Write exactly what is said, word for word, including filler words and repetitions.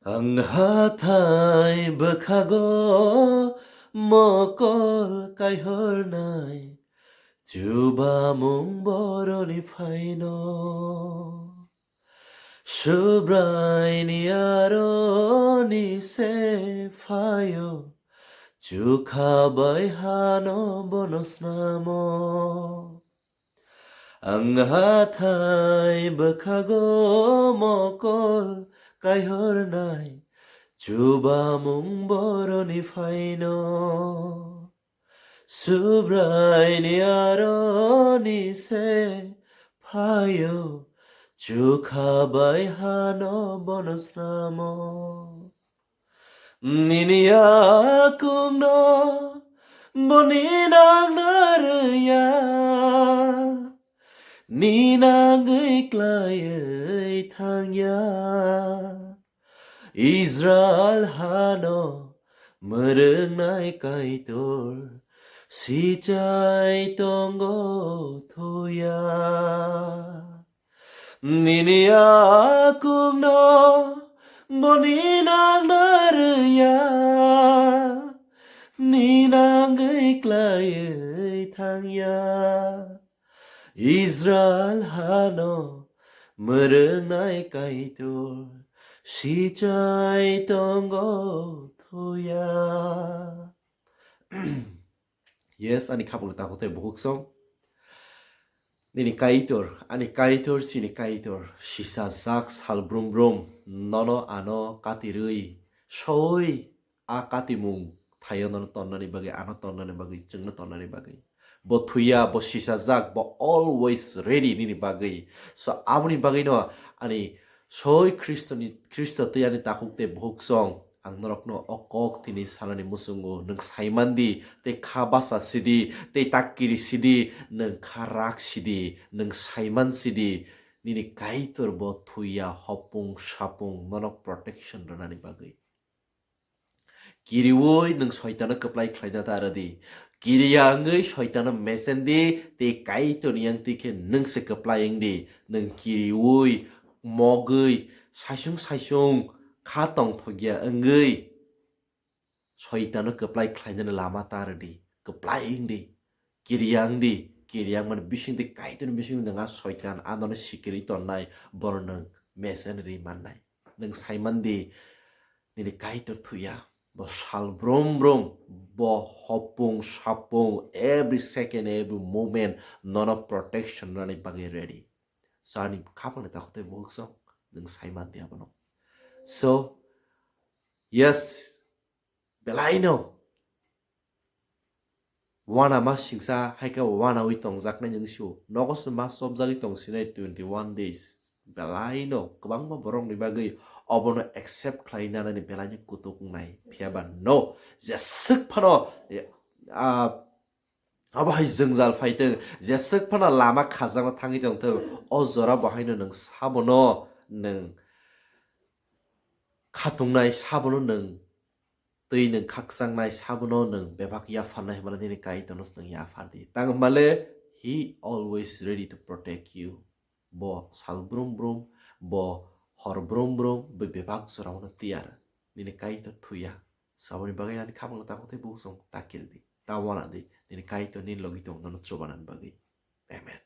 Ang hathai bwkhago mokol kaihornai, chubamung boroni phaino. Subraini aroni se phaio, chukha bai hano bono snamo. Ang hathai bwkhago mokol kaihornai, chubamung boroni phaino. Subraini aroni se phaio, chukha bai hano bono snamo. Nini yakungno boni nangna rwya, ni nangwi klaiwi thangya. Israel hano mwrwngnai Kaitor sichai tongo thuya. Nini yakungno boni nangna rwya, ni nangwi klaiwi thangya. Israel hano mwrwngnai Kaitor sichai tongo thuya. Yes, ani khapangni takhuk tei bukhuk song. Nini Kaitor, ani Kaitor, chini Kaitor, sisajak sal brum brum, nono ano katirwi, soi a katimung thaio nono tonnani bagwi, ano tonnani bagwi, chwngno tonnani bagwi. Bo thuya, bo sisajak, bo always ready nini bagwi. So, aboni bagwino ani soi Khristoni, Khristo tei ani takhuk tei bukhuk song, ang norokno o kok tini sanani muchungo, nwng saiman di, tei kha basa sidi, tei ta kiri sidi, nwng kha rak sidi, nwng saiman sidi, nini Kaitor bo thuya, hopung sapung nono protection rwnani bagwi. Kiriwi nwng soitano kwplai khlaina ta rwdi. Kiriya wngwi soitano mesen di, tei Kaitorni yang twi khe nwng se kwplai wng di. Nwng kiriwi, mogwi, saisung saisung kha tongthokya wngwi soitano kwplai khlainani lama ta rwdi. Kwplai wng di. Kiriya wng di, kiriya wngmani bisingtwi Kaitorni bisingtwi nwng a soitan anono sikirwi tonnai, bono nwng mesen ri mannai. Nwng saiman di, nini Kaitor thuya, bo sal brum brum, bo hopung sapung, every second, every moment, nono protection rwnani bagwi ready. So ani khapangni takhuk tei bukhuk song, nwng saiman di abono. So, yes, belaino wana ma singsa hai khe wanawi tongjaknai nwng sio. Nogo se ma chopjagwi tong sinai twenty one days. Belaino kwbangma borokni bagwi obono accept khlai nanani belaino kutuk wngnai. Phiya ba no, jeswk phano, eh, ah, abo hai jwngjal phai tong, jeswk phano lama khajakna thangwi tong thung, o jora bo haino nwng sabono nwng khatungnai, sabono nwng twi nwng khakchangni sabono nwng bebak yapharnai hwnmale nini Kaitorno nwng yaphar di. Tang hwnmale he always ready to protect you. Bo sal brum brum, bo hor brum brum, bo bebak jorao no tiyar. Nini Kaitor thuya. Saboni bagwi ani khapang takhuk tei bukhuk song ta kiri di. Ta wana di. Nini Kaitor nini logi tong nono chubanani bagwi. Amen.